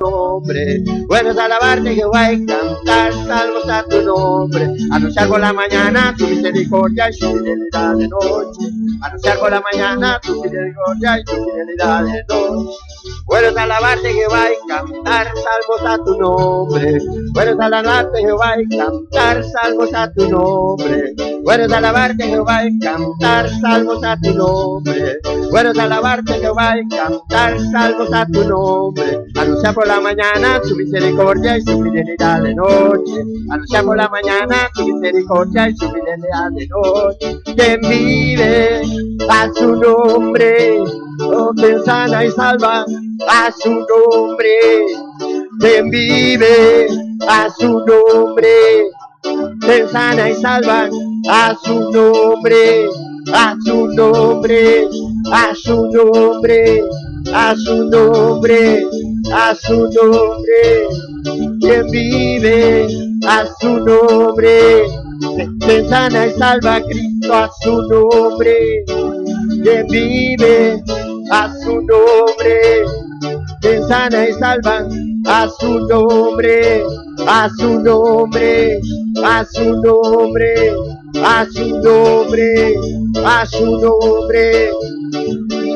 Nombre. Bueno es alabarte, Jehová, y cantar salmos a tu nombre. Anunciar por la mañana tu misericordia y su fidelidad de noche. Anunciar por la mañana tu misericordia y tu fidelidad de noche. Bueno es alabarte, Jehová, y cantar salmos a tu nombre. Bueno es alabarte, Jehová, y cantar salmos a tu nombre. Bueno es alabarte, Jehová, y cantar salmos a tu nombre. Bueno es alabarte, Jehová, y cantar salmos a tu nombre. Anunciar por la mañana tu misericordia y su fidelidad de noche. Anunciar por la mañana tu misericordia y su fidelidad de noche. Quien vive a su nombre, oh, quien sana y salva a su nombre. Quien vive a su nombre, quien sana y salva a su nombre, a su nombre, a su nombre, a su nombre, a su nombre. Quien vive a su nombre, quien sana y salva a Cristo a su nombre. Quien vive a su nombre, quien sana y salva a su nombre, a su nombre, a su nombre, a su nombre, a su nombre.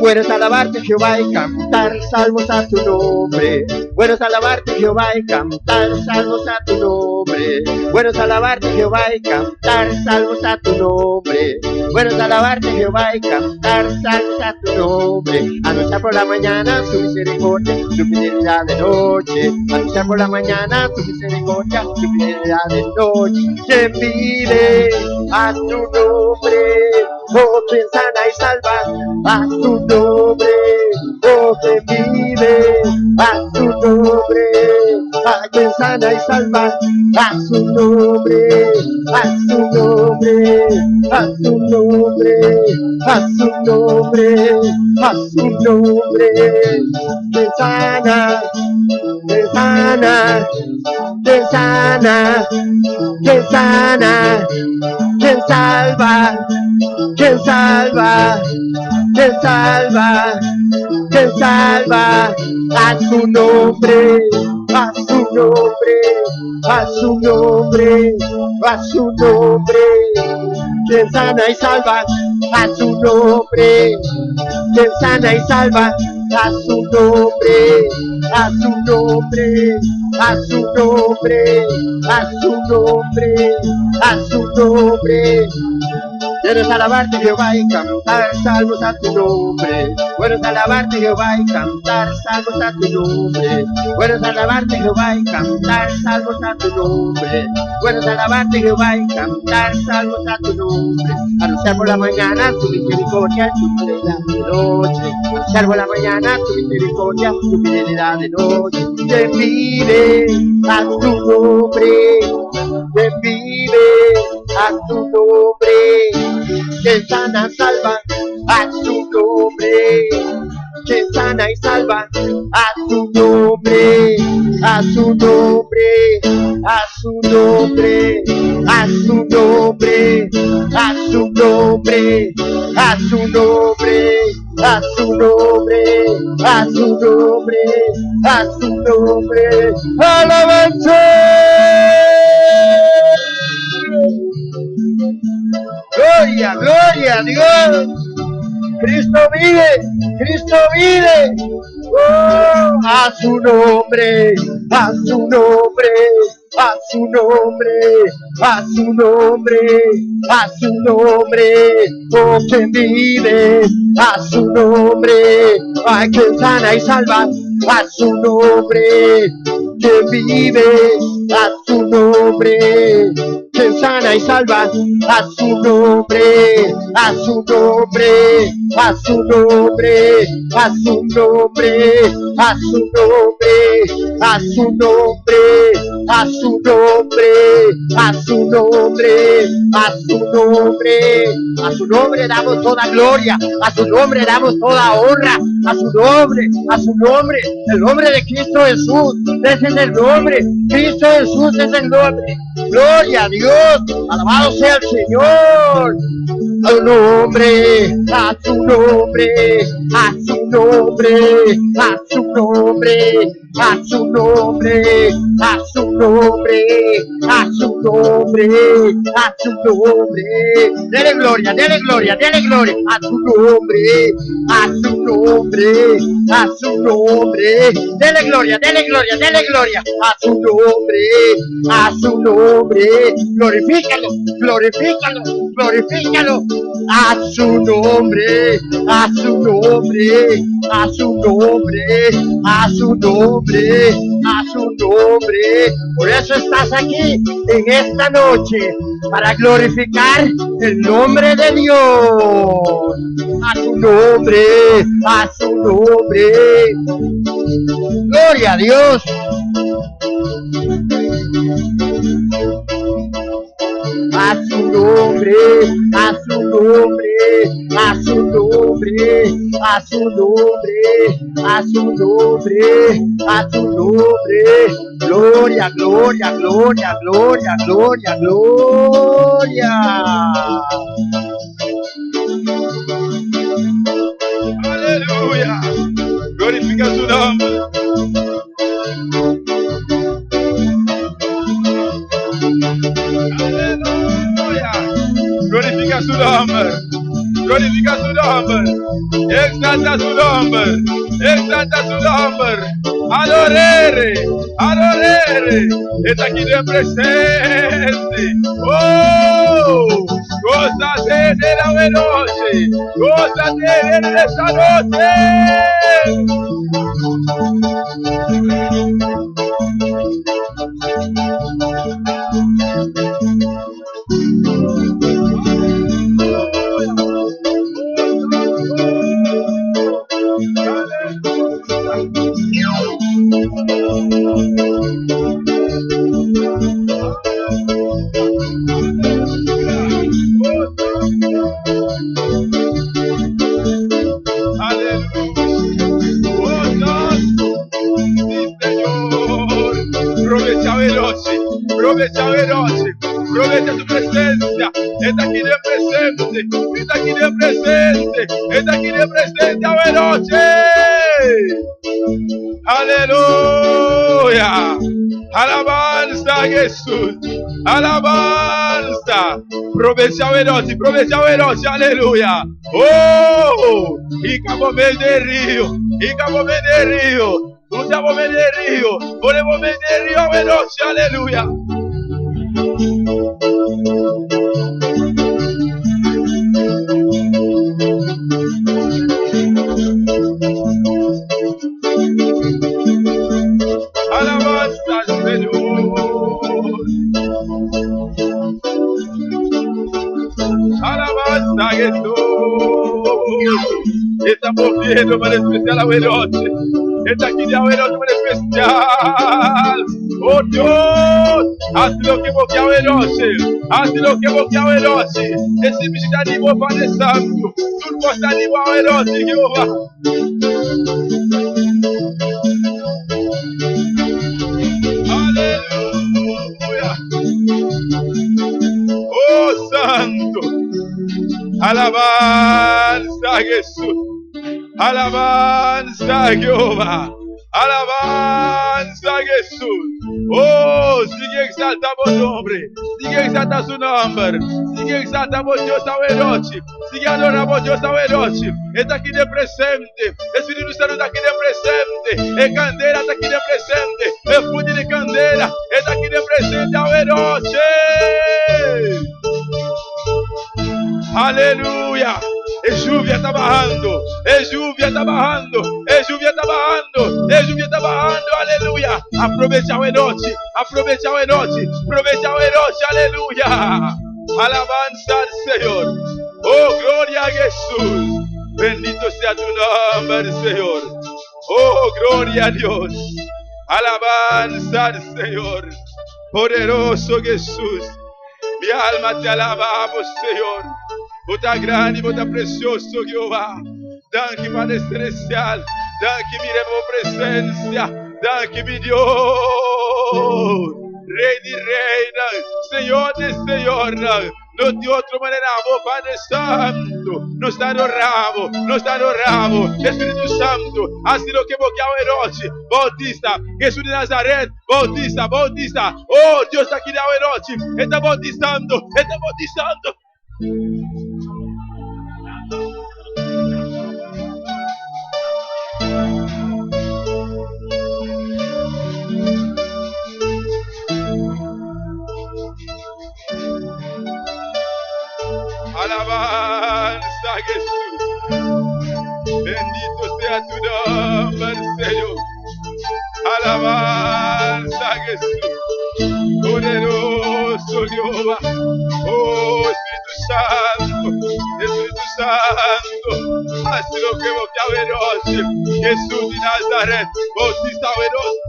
Bueno es alabarte, Jehová, y cantar salmos a tu nombre. Bueno es alabarte, Jehová, y cantar salmos a tu nombre. Bueno es alabarte, Jehová, y cantar salmos a tu nombre. Bueno es alabarte, Jehová, y cantar salmos a tu nombre. Anunciar por la mañana su misericordia, su fidelidad de noche. Anunciar por la mañana su misericordia, su fidelidad de noche. Quien vive a su nombre, oh, quien sana y salva a su nombre, oh, quien vive a su nombre, a quien sana y salva a su nombre, a su nombre, a su nombre, a su nombre, a su nombre, quien sana, quien sana, quien sana, quien sana, quien salva, quien salva, quien salva, quien salva, a su nombre, a su nombre, a su nombre, a su nombre, quien sana y salva, a su nombre, quien sana y salva, a su nombre, a su nombre, a su nombre, a su nombre, a su nombre. Bueno es alabarte, Jehová, y cantar salmos a tu nombre. Bueno es alabarte, Jehová, y cantar salmos a tu nombre. Bueno es alabarte, Jehová, y cantar salmos a tu nombre. Bueno es alabarte, Jehová, y cantar salmos a tu nombre. Anunciar por la mañana tu misericordia, tu fidelidad de noche. Anunciar por la mañana tu misericordia, tu fidelidad de noche. Quien vive a tu nombre, quien vive a tu nombre, quien sana, salva a su nombre, quien sana y salva a su nombre, a su nombre, a su nombre, a su nombre, a su nombre, a su nombre, a su nombre, a su nombre, a su nombre, alabanza. Gloria, gloria a Dios. Cristo vive, Cristo vive. Oh, a su nombre, a su nombre, a su nombre, a su nombre, a su nombre. Oh, quien vive, a su nombre, a quien sana y salva, a su nombre. Quien vive, a su nombre, quien sana y salva, a su nombre, a su nombre, a su nombre, a su nombre, a su nombre, a su nombre, a su nombre, a su nombre, a su nombre, a su nombre damos toda gloria, a su nombre damos toda honra, a su nombre, a su nombre, el nombre de Cristo Jesús, ese es el nombre, Cristo Jesús es el nombre, gloria a Dios, alabado sea el Señor, a su nombre, a su nombre, a su nombre, a su nombre. A su nombre, a su nombre, a su nombre, a su nombre. Dele gloria, dele gloria, dele gloria. A su nombre, a su nombre, a su nombre. Dele gloria, dele gloria, dele gloria. A su nombre, a su nombre. Glorifícalo, glorifícalo, glorifícalo. A su nombre, a su nombre, a su nombre, a su nombre, a su nombre. Por eso estás aquí en esta noche, para glorificar el nombre de Dios. A su nombre, a su nombre. Gloria a Dios. A su nombre, a su nombre, a su nombre, a su nombre, a su nombre, a su nombre. Gloria, gloria, gloria, gloria, gloria, gloria. Aleluya. Glorifica su nombre. Aleluya. Glorifica su nombre. Glorifica su nombre. Exalta su nombre. Exalta su nombre. Adorere. Adorere. Está aquí de presente. Oh, gózate de la noche. Gózate de esta noche. Aprovecha su presencia. Está aquí de presente. Está aquí de presente. Está aquí de presente. Noche. Aleluya. Alabanza a Jesús. Alabanza. Aprovecha noche. Aprovecha noche. Aleluya. Oh, y como de río. Y como de río. Usamos de río. Ponemos de río. Noche. Aleluya. Alabanza al Señor. Alabanza a Jesús. Estamos viendo para especial a noche. Está aquí de noche para especial. Oh Dios, haz lo que vos noche. Haz lo que vos noche. Esse visitativo Padre Santo. Tu possa animar noche, Jehová. Aleluya. Oh Santo. Alabanza a Jesús. Alabanza a Jehová. Alabanza a Jesús. Oh, sigue exaltando su nombre. Sigue exaltando su nombre. Sigue exaltando Dios esta noche. Sigue adorando Dios esta noche. Está aquí de presente. Espíritu Santo está aquí de presente. El candela está aquí de presente. El fuente de candela está aquí de presente esta noche. Aleluya. Es lluvia está bajando. Es lluvia está bajando. Es lluvia está bajando. Es lluvia está bajando. Aleluya. Aprovecha la noche. Aprovecha la noche. Aprovecha la noche. Aleluya. Alabanza al Señor. Oh, gloria a Jesús. Bendito sea tu nombre, Señor. Oh, gloria a Dios. Alabanza al Señor. Poderoso Jesús. Mi alma te alabamos, Señor. Bota grande, bota precioso, Jehová. Danke, Padre Celestial. Danke, mi presencia. Danke, mi Dios. Rey de reina, Señor de Señor. No tin otro manera, bo Padre Santo. Nos ta adorá bo, nos ta adorá bo. Espíritu Santo, hasi loke bo ke awe nochi. Bautista, Jesús di Nazaret, bautista, bautista. Oh, Dios ta aki awe nochi. E ta bautisando, e ta bautisando. Alabanza a Jesús. Bendito sea tu nombre, Señor. Alabanza a Jesús. Poderoso Jehová. Oh Espíritu Santo. Espíritu Santo. Hasi loke bo ke awe nochi. Jesús di Nazaret. Bautista awe nochi.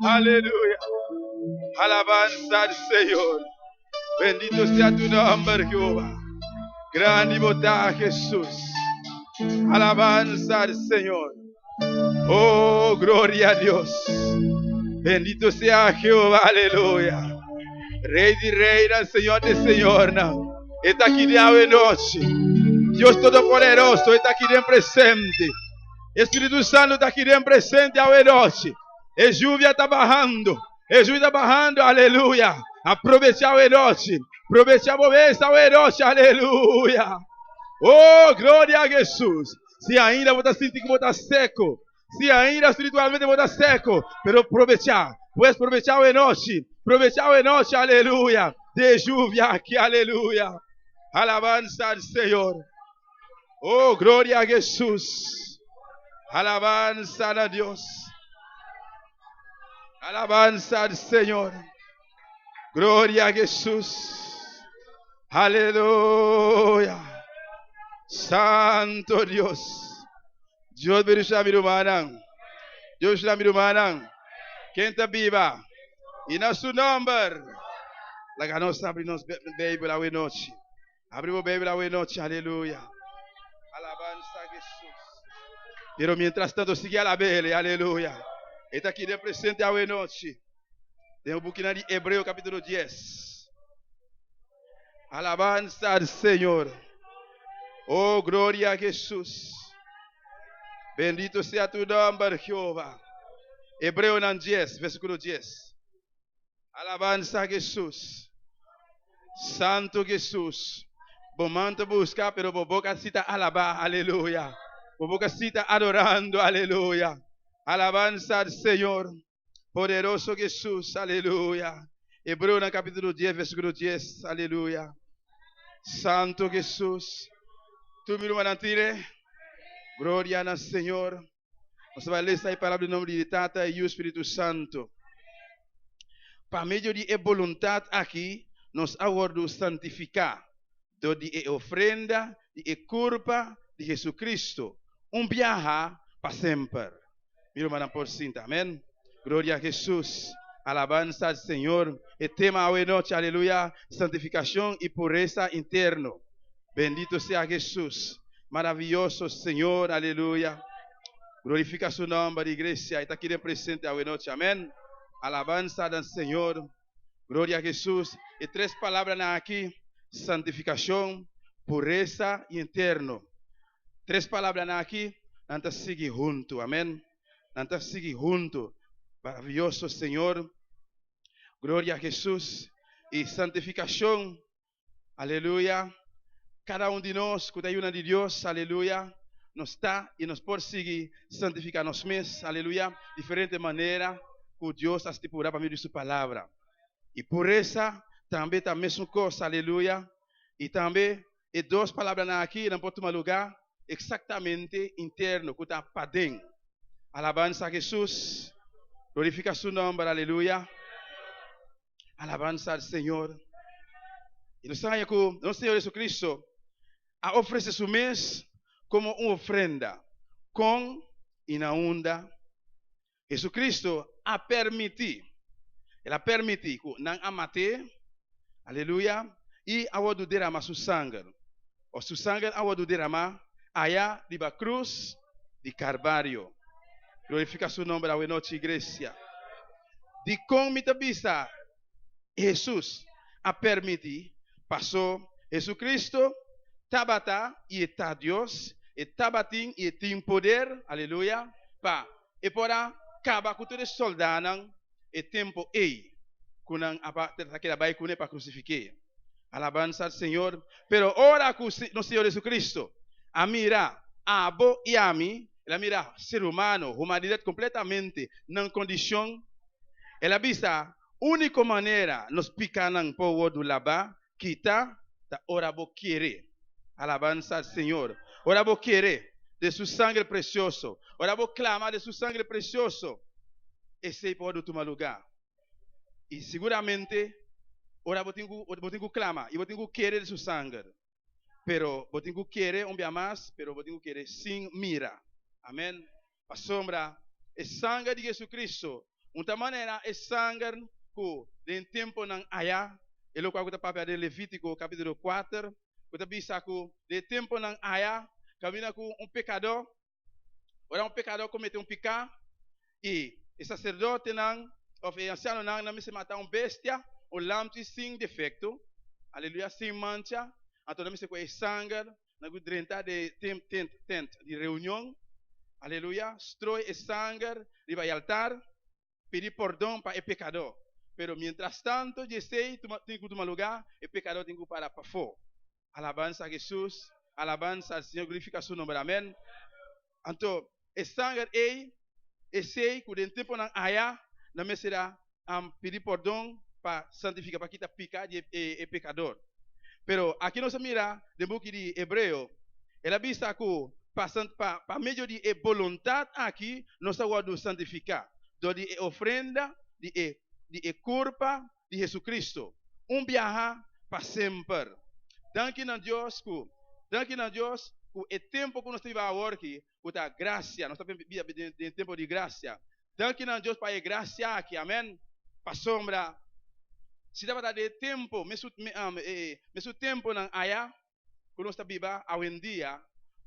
Aleluya. Alabanza al Señor. Bendito sea tu nombre, Jehová. Grandi bo ta, Jesús. Alabanza al Señor. Oh, gloria a Dios. Bendito sea Jehová, aleluya. Rey di reynan, Señor di señornan. E ta aki di awe nochi. Dios Todopoderoso, e ta aki den presente. Espíritu Santo ta aki den presente awe nochi. E lluvia ta bahando. E lluvia ta bahando, aleluya. Aprovecha awe nochi. Aprovecha bo bes awe nochi, aleluya. Oh, gloria a Jesús. Si ainda bo ta sinti ku bo ta seko, si ainda spiritualmente bo ta seko, pero probechá, pues probechá awe nochi, probechá awe nochi, aleluya, di e lluvia aki, aleluya. Alabansa al Señor. Oh, gloria a Jesús. Alabansa na Dios. Alabansa al Señor. Gloria a Jesús. Aleluya. Santo Dios. Dios bendiciona mi rumannan. Dios bendiciona mi rumannan. Ken ta biba? I na su nomber. Laga nos abri nos Bijbel awe nochi. Abri bo Bijbel awe nochi. Aleluya. Alabanza a Jesús. Pero mientras tanto sigui alabele. Aleluya. E ta aki den presente awe nochi. Den e bukinan di Hebreo capítulo 10. Alabanza al Señor. Oh, gloria a Jesús. Bendito sea tu nombre, Jehová. Hebreo 10, versículo 10. Alabanza a Jesús. Santo Jesús. Bo man ta busca, pero bo boca si ta alaba. Aleluya. Bo boca si ta adorando. Aleluya. Alabanza al Señor. Poderoso Jesús. Aleluya. Hebreo capítulo 10, versículo 10. Aleluya. Santo Jesús. Tur mi rumannan tire. Gloria al Señor. Nos ta bai lesa e palabra den nomber di Tata, Yu, Spiritu Santo. Pa medio di e boluntat aki nos a wòrdu santifiká dor di e ofrenda di e kurpa di Jesucristo un biaha pa semper. Mi rumannan por sinta. Amén. Gloria a Jesus. Alabansa al Señor. E tema awe nochi, aleluya, santifikashon i puresa interno. Bendito sea Jesus. Maraviyoso Señor, aleluya. Glorifica su nomber, iglesia. E ta aki den presente awe nochi. Amén. Alabansa al Señor. Gloria a Jesus. E tres palabranan aki, santifikashon, puresa i interno. Tres palabranan aki, nan ta sigui huntu. Amén. Nan ta sigui huntu. Maraviyoso Señor. Gloria a Jesus. I santifikashon. Aleluya. Kada un di nos ku ta yunan di Dios, aleluya, nos ta i nos por sigui santifiká nos mes, aleluya, diferente manera ku Dios a stipulá pa medio di su palabra. I puresa tambe ta mesun kos, aleluya. I tambe. E dos palabranan aki nan por tuma lugá eksaktamente interno ku ta paden. Alabansa a Hesus. Glorifika su nòmber. Aleluya. Alabansa al Señor. I nos ta haña ku nos Señor Jesucristo a ofresé su mes komo un ofrenda kon i na unda Jesucristo a permití, el a permití ku nan a mat'é, aleluya, i a wòrdu derama su sanger, òf su sanger a wòrdu deramá aya riba krus di Karbario. Glorifiká su nòmber awenochi, iglesia. Dikon mi ta bisa Hesus a permití? Pasó Jesucristo tabata i e ta Dios, e tabatin i e tin poder, aleluya, pa e por a kaba ku tur e sòldánan e tempu ei ku nan a ta keda bai kuné pa krusifik'é. Alabansa al Señor! Pero ora ku nos Señor Jesucristo a mira abo i ami, el a mira ser humano, humanidat kompletamente nan kondishon, el a bisa, Úniko manera nos pikánan por wòrdu labá, kita, ta ora bo kere. Alabansa al Señor! Ora bo kere den Su sangre presioso, ora bo klama den Su sangre presioso, esei por wòrdu tuma lugá. I siguramente ora bo tin ku bo tin ku klama i bo tin ku kere den Su sanger. Pero bo tin ku kere un bia mas, pero bo tin ku kere sin mira. Amen. Pasobra e sanger di Jesucristo un ta manera e sanger ku den temponan aya, e lokual ku ta papia den Levítiko kapítulo kuater, ku ta bisa ku den e temponan aya kaminda ku un pekadó, ora un pekadó komete un piká i e saserdotenan òf e ansianonan nan mester mata un bestia, un lamchi sin defekto, aleluya, sin mancha, anto nan mester ku e sanger Nan ku drenta den e tent, tent di reunion, aleluya, strooi e sanger riba e altar, pidi pordon pa e pekadó. Pero mientrastanto di esei tuma, tin ku tuma lugá, e pekadó tin ku para pafó. Alabansa a Hesus, alabansa al Señor, glorifica su nomber, amen. Anto, e sanger ei, esei ku den temponan aya nan mester a pidi pordon pa santifica, pa kita pica di e pecador. Pero aki nos a mira den buki di Hebreo, el a bisa ku pa pa medio di e boluntad aki nos a wordu santifica dor di e ofrenda di e di e curpa di Jesucristo, un biaha pa semper. Danki na Dios ku danki na Dios ku e tempo ku nos ta biba awor aki ku ta gracia, nos ta biba den tempo di gracia. Danki na Dios pa e gracia aki, amen. Pasobra si tabata den e tempo, mesun mesun temponan aya ku nos ta biba awendia,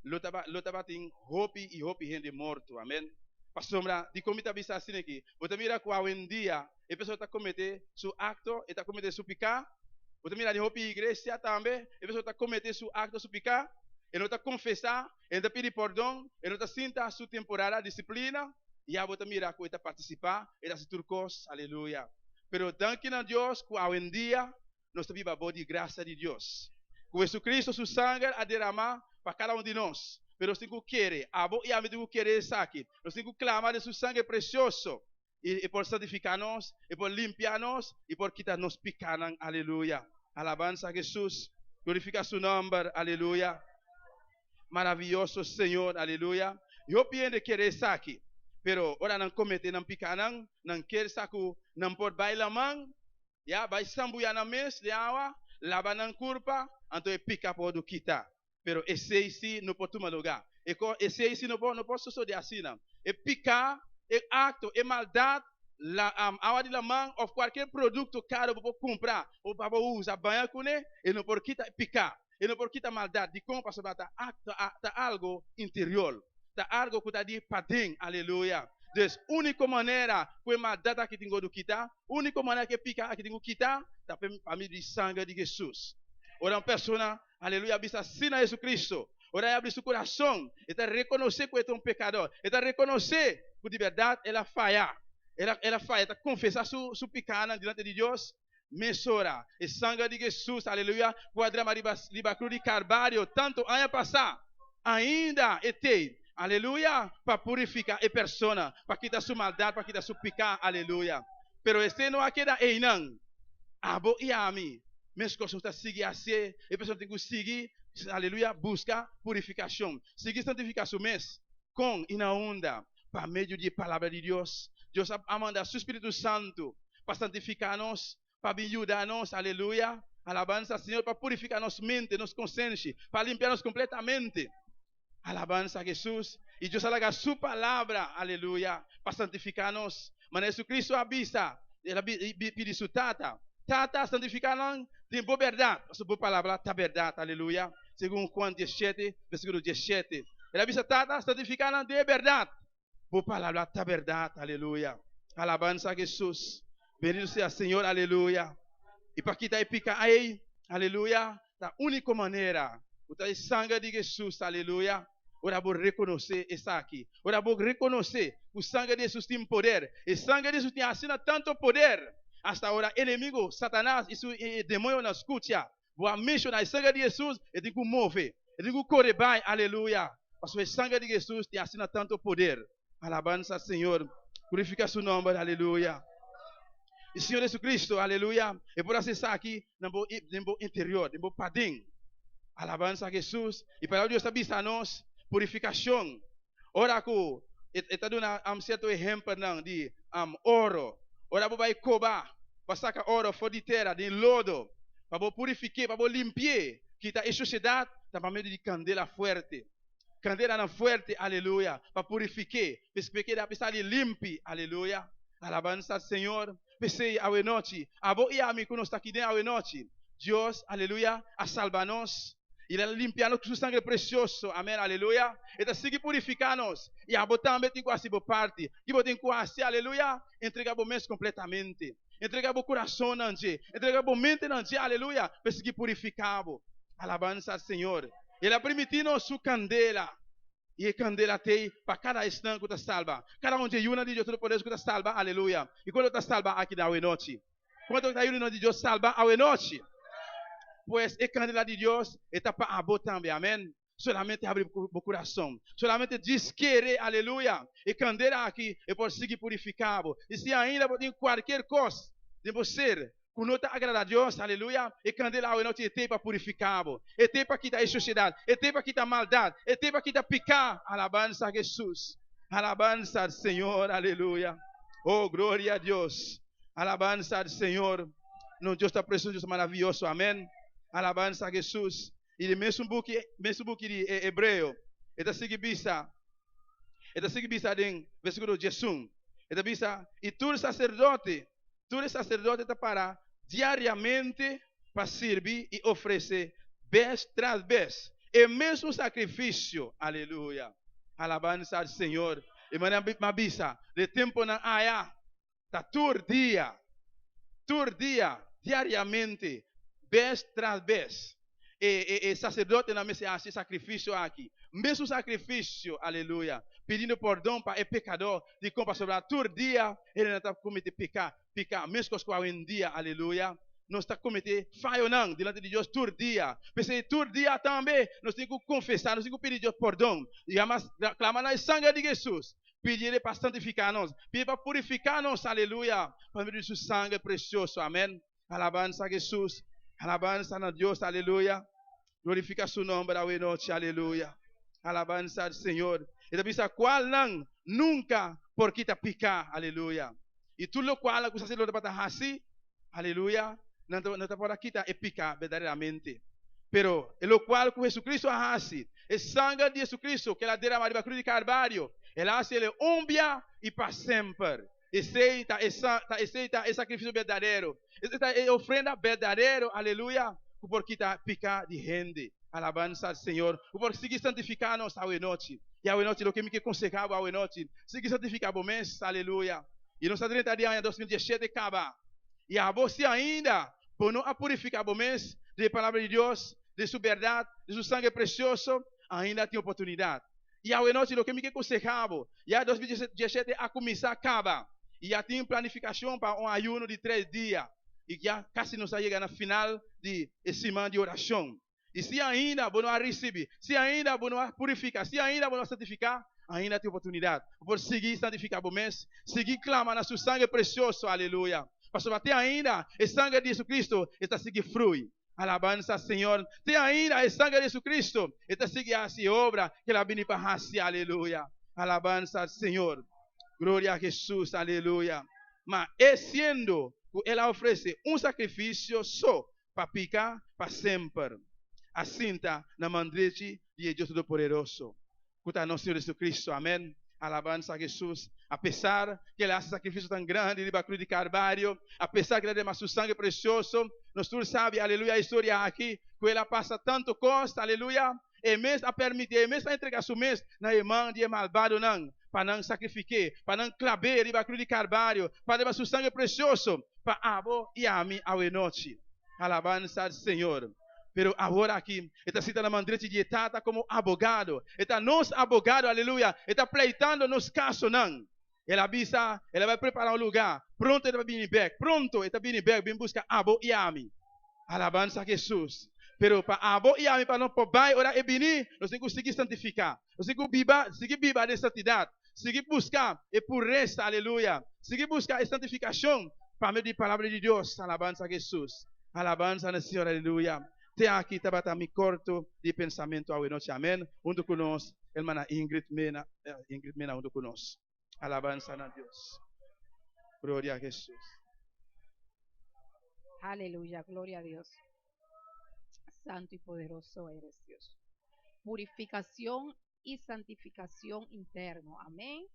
lo taba lo tabatin hopi i hopi hende morto, amen. Pasobra dikon mi ta bisa asina aki? Bo ta mira ku awendia e persona ta komete su akto, e ta komete su piká. Bo ta mira den hopi iglesia tambe, e persona ta komete su akto, su piká, e no ta konfesá, e no ta pidi pordon, e no ta sinta su temporada disiplina, ya bo ta mira ku e ta partisipá, e ta hasi tur kos, aleluya. Pero danki na Dios ku awendia nos ta biba bou di grasia di Dios. Ku Jesucristo su sanger a deramá pa kada un di nos. Pero nos tin ku kere, abo i ami tin ku kere esaki. Nos tin ku klama den su sanger presioso i e por santifiká nos, e por limpia nos i por kita nos pikánan. Aleluya! Alabansa a Jesus! Glorifiká su nòmber! Aleluya! Maraviyoso Señor! Aleluya! I hopi hende kere esaki, pero ora nan kometé nan pikánan, nan ker sa ku nan por bai laman, ya, bai sambuyá nan mes den awa, laba nan kurpa, anto e piká por wòrdu kitá. Pero esei sí no por tuma lugá. E ko, esei sí no por, no por sosodé asina. E piká, e akto, e maldat, la, awa di laman òf kualkier produkto karo bo por kumpra o pa bo usa baña kuné, e no por kita e piká, e no por kita maldat. Dikon? Pasobra ta akto, ta algu interior, ta algu ku ta di paden. Aleluya! Dus, úniko manera ku e maldat aki tin ku kita, úniko manera ku e piká aki tin ku kita, ta pa medio di sanger di Hesus. Ora un persona Aleluya, bisa sí na Jesucristo. Ora e abri su kurason, e ta rekonosé ku e ta un pekador. E ta rekonosé ku di bèrdat el a faya. El a, el a faya, e ta konfesá su, su pikánan dilanti di Dios. Mesora, e sanger di Jesus, aleluya, ku a drama riba, riba krus di Kalvario tantu aña pasá, ainda e t'ei, aleluya, pa purifiká e persona, pa kita su maldat, pa kita su piká, aleluya. Pero esei no a keda einan. Abo i ami, Meskos nos ta sigui hasié, e persona tin ku sigui Aleluya, buska purifikashon. Sigui santifiká su mes. Kon i na unda? Pa medio di e Palabra di Dios. Dios a manda su spiritu santu pa santifiká nos, pa bin yuda nos. Aleluya. Alabansa Señor, pa purifiká nos mente, nos konsenshi, pa limpia nos kompletamente. Alabansa Hesus. I Dios a laga su Palabra, aleluya, pa santifiká nos. Manera Jesucristo a bisa, el a pidi su Tata, Tata, santifiká nan den bo bèrdat, pasobra bo Palabra ta bèrdat. Aleluya. Segun Juan diesshete, versíkulo diesshete. El a bisa, Tata, santifiká nan den e bèrdat. Bo Palabra ta bèrdat. Aleluya. Alabansa Hesus. Bendito sea Señor. Aleluya. I pa kita e piká ei, aleluya, ta úniko manera ku ta e sanger di Hesus. Aleluya. Ora bo rekonosé esaki, ora bo rekonosé ku sanger di Hesus tin poder, e sanger di Hesus tin asina tantu poder, asta ora enemigo, Satanas i su demoñonan skucha bo a menshoná e sanger di Hesus, e tin ku move, e tin ku kore bai. Aleluya. Pasobra e sanger di Hesus tin asina tantu poder. Alabansa Señor. Glorifica su nomber. Aleluya. Y Señor Jesucristo, aleluya, e por haci esaki na bo, den bo interior, den bo paden. Alabansa Jesus. Y palabra di Dios ta bisa nos purificacion. Ora cu e ta duna um, cierto ehempelnan di um, oro. Ora bo bay coba pa saca oro for di tera, den lodo, pa bo purifique, pa bo limpie, kita e suciedad, ta pa medio di candela fuerte. Kandelanan fuerte, aleluya, pa purifik'é, p'e keda p'e sali limpi, aleluya. Alabansa al Señor. P'esei awenochi, abo i ami ku nos ta aki den awenochi, Dios, aleluya, a salba nos i el a limpia nos ku su sangre presioso, amen, aleluya. E ta sigui purifiká nos i abo tambe tin ku hasi bo parti. Ki bo tin ku hasi? Aleluya, entrega bo mes kompletamente. Entrega bo kurasonnan dje, entrega bo mentenan dje, aleluya, p'e sigui purifiká bo. Alabansa al Señor. El a primiti nos su kandela, i e kandela t'ei pa kada esnan ku ta salba, kada un dje yunan di Dios Todopoderoso ku ta salba, aleluya. I kuantu ta salba aki den awenochi? Kuantu ta yunan di Dios salba awenochi? Pues e kandela di Dios e ta pa abo tambe, amen. Solamente habri bo kurason, solamente djis kere, aleluya. E kandela aki e por sigui purifiká bo. I si ainda bo tin kualkier kos den bo ser ku no ta agradá Dios, aleluya, e kandela awe nochi e t'ei pa purifiká bo, e t'ei pa kita e shushedat, e t'ei pa kita maldat, e t'ei pa kita piká. Alabansa Hesus, alabansa al Señor, aleluya. Oh, gloria a Dios. Alabansa al Señor. Nos Dios ta precioso, Dios ta maraviyoso. Amén. Alabansa Hesus. I den mesun buki, mesun buki di e Hebreo, e ta sigui bisa, e ta sigui bisa den versíkulo diesun, e ta bisa, I tur saserdote, Tur e saserdote ta para diariamente pa sirbi i ofresé bes tras bes e mesun sakrifisio. Aleluya! Alabansa al Señor! E manera mi a bisa den e tempunan aya, ta tur dia, tur dia, diariamente, bes tras bes, e e saserdotenan mester hasi e sakrifisio aki, mesun sakrifisio, aleluya, pidiendo pordon pa e pekadó. Dikon? Pasobra tur dia hendenan ta kometé piká, piká, meskos ku awendia, aleluya, nos ta kometé fayonan dilanti di Dios tur dia. P'esei tur dia tambe nos tin ku konfesá, nos tin ku pidi Dios pordon, i hamas klama na e sanger di Hesus, pidié pa santifiká nos, pidié pa purifiká nos, aleluya, pa medio di su sanger presioso. Amèn. Alabansa Hesus, alabansa na Dios, aleluya. Glorifica su nomber awe nochi, aleluya. Alabansa al Señor. E ta bisa cualnan nunca por kita pica, aleluya. Y tur locual cu sacerdote tabata haci, aleluya, nan no ta por a kita e pica berdaderamente. Pero e locual cu Jesucristo a haci, e sanger di Jesucristo cu el a derama riba cruz di Calvario, el a haci el un bia y pa semper. Esei ta e ta esei ta e sakrifisio berdadero. Esei ta e ofrenda berdadero, aleluya, ku por kita piká di hende. Alabansa al Señor, ku por sigui santifiká nos awenochi. I awenochi loke mi ke konsehá bo awenochi, sigui santifiká bo mes, aleluya. I nos ta drenta di aña 2017 kaba, i abo si ainda bo no a purifiká bo mes den e Palabra di Dios, den su bèrdat, den su sangre presioso, ainda tin oportunidat. I awenochi loke mi ke konseha bo, ya 2017 a kuminsá kaba i ya tin planifikashon pa un ayuno di tres dia i ya kasi nos a yega na final di e siman di orashon. I si ainda bo no a risibi, si ainda bo no a purifiká, si ainda bo no a santifiká, ainda tin oportunidat. Bo por sigui santifiká bo mes, sigui klama na su sangre presioso, aleluya, pasobra te ainda e sangre di Jesucristo e ta sigui frui. Alabansa Señor. Te ainda e sanger di Jesucristo e ta sigui hasi obra ku el a bini pa hasi. Aleluya. Alabansa Señor. Gloria a Jesus. Aleluya. Ma e siendo ku el a ofresé un sakrifisio so pa piká pa semper, a sinta na man drechi di e Dios Todopoderoso, ku ta nos Señor Jesucristo. Amèn. Alabansa a Jesus. Apesar ku el a hasi sakrifisio tan grandi riba krus di Kalvario, apesar ku el a derma su sanger presioso, nos tur sabi, aleluya, e historia aki, ku el a pasa tantu kos, aleluya, e mes a permití, e mes a entregá su mes na e man di e malbadonan pa nan sakrifik'é, pa nan klab'é riba krus di Kalvario, pa derma su sanger presioso pa abo i ami awenochi. Alabansa al Señor. Pero awor aki e ta sinta na man drechi di e Tata komo abogado. E ta nos abogado, aleluya. E ta pleitando nos kasonan. El a bisa, el a bai prepará un lugá. Pronto e ta bini bèk. Pronto e ta bini bèk bin buska abo i ami. Alabansa a Hesus. Pero pa abo i ami pa nos por bai ora e bini, nos tin ku sigui santifiká. Nos tin ku biba, sigui biba den santidat. Sigui buska e puresa, aleluya. Sigui buska e santifikashon pa medio di Palabra di Dios. Alabansa a Hesus. Alabansa na Señor, aleluya. Te aki tabata mi korto di pensamentu awe nochi. Amen. Huntu ku nos, hermana Ingrid Mena, Ingrid Mena huntu ku nos. Alabansa na Dios. Gloria a Hesus. Aleluya, gloria a Dios. Santo y poderoso eres Dios. Purificación y santificación interno. Amén.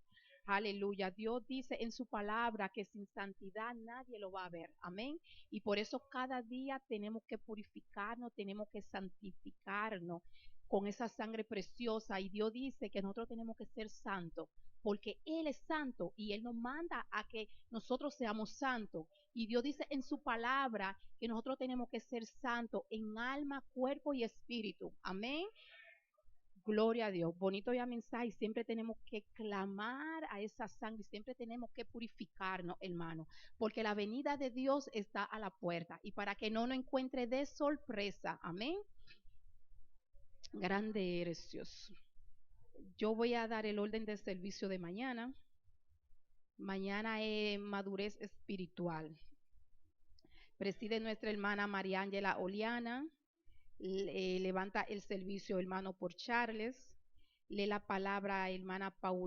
Aleluya. Dios dice en su palabra que sin santidad nadie lo va a ver. Amén. Y por eso cada día tenemos que purificarnos, tenemos que santificarnos con esa sangre preciosa. Y Dios dice que nosotros tenemos que ser santos, porque Él es santo y Él nos manda a que nosotros seamos santos. Y Dios dice en su palabra que nosotros tenemos que ser santos en alma, cuerpo y espíritu. Amén. Gloria a Dios. Bonito ya mensaje. Siempre tenemos que clamar a esa sangre. Siempre tenemos que purificarnos, hermano. Porque la venida de Dios está a la puerta. Y para que no nos encuentre de sorpresa. Amén. Grande eres Dios. Yo voy a dar el orden de servicio de mañana. Mañana es madurez espiritual. Preside nuestra hermana María Ángela Oliana. Levanta el servicio hermano por Charles. Lee la palabra hermana Paula.